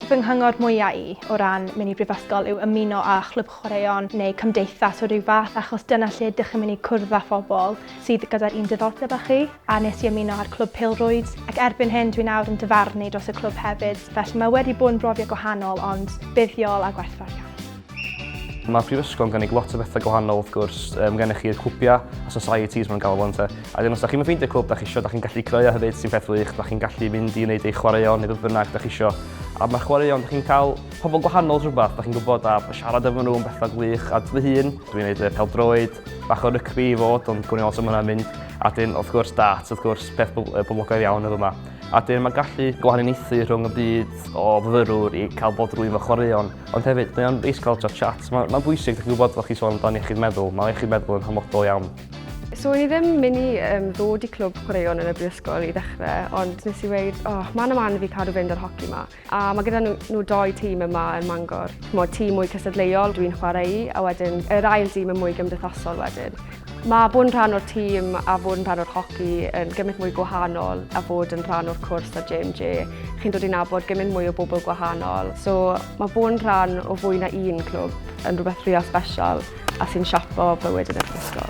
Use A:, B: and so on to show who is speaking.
A: Fy nghyngor mwyaf i o ran mynd i brifysgol yw ymuno â chlwb chwaraeon neu cymdeithas o ryw fath, achos dyna lle ydych chi'n mynd i cwrdd â phobl sydd gyda'r un diddordeb â chi, a nes i ymuno â'r clwb pêl-rwyd, ac erbyn hyn dwi nawr yn dyfarnu dros y clwb hefyd, felly mae wedi bod yn brofiad gwahanol ond buddiol a gwerthfawr iawn.
B: Mae'r prifysgol yn gynnig lot o bethau gwahanol wrth gwrs. Um, gennych chi'r clwbiau a societies mae'n galw fo ynte. A wedyn os da chi'n ffeindio clwb da chi isio, da chi'n gallu creu o hefyd sy'n peth wych, da chi'n gallu mynd i wneud eich chwaraeon neu beth bynnag da chi isio. A mae chwaraeon, da chi'n cael pobl gwahanol rhywbeth, da chi'n gwybod a siarad efo nhw yn bethau gwych. A fy hun, dwi'n gwneud y peldroed, bach o rygbi i fod, ond gwni os am hwnna'n mynd. A dyn, wrth gwrs, darts, wrth gwrs, peth boblogaidd iawn efo yma. A dyn, mae'n gallu gwahaniaethu rhwng y byd o fyfyrwr i cael bod rwy'n fy chwaraeon. Ond hefyd, mae o'n neis cael chat. Mae'n ma bwysig, dych chi'n gwybod, fel chi sôn amdan iechyd meddwl, mae iechyd meddwl yn hanfodol iawn.
C: So o'n i ddim mynd i um, ddod i clwb chwaraeon yn y brifysgol i ddechrau, ond nes i weid, oh, man a man fi cadw fynd ar hoci ma. A mae gyda nhw, nhw doi tîm yma yn Mangor. Chimod, tîm mwy cystadleuol dwi'n chwarae i, a wedyn yr ail dîm yn mwy gymdeithasol wedyn. Mae bod yn rhan o'r tîm a fod yn rhan o'r hoci yn gymaint mwy gwahanol a fod yn rhan o'r cwrs ar JMJ. Chi'n dod i nabod gymaint mwy o bobl gwahanol. So mae bod yn rhan o fwy na un clwb yn rhywbeth rhywbeth special a sy'n siapo bywyd yn y brifysgol.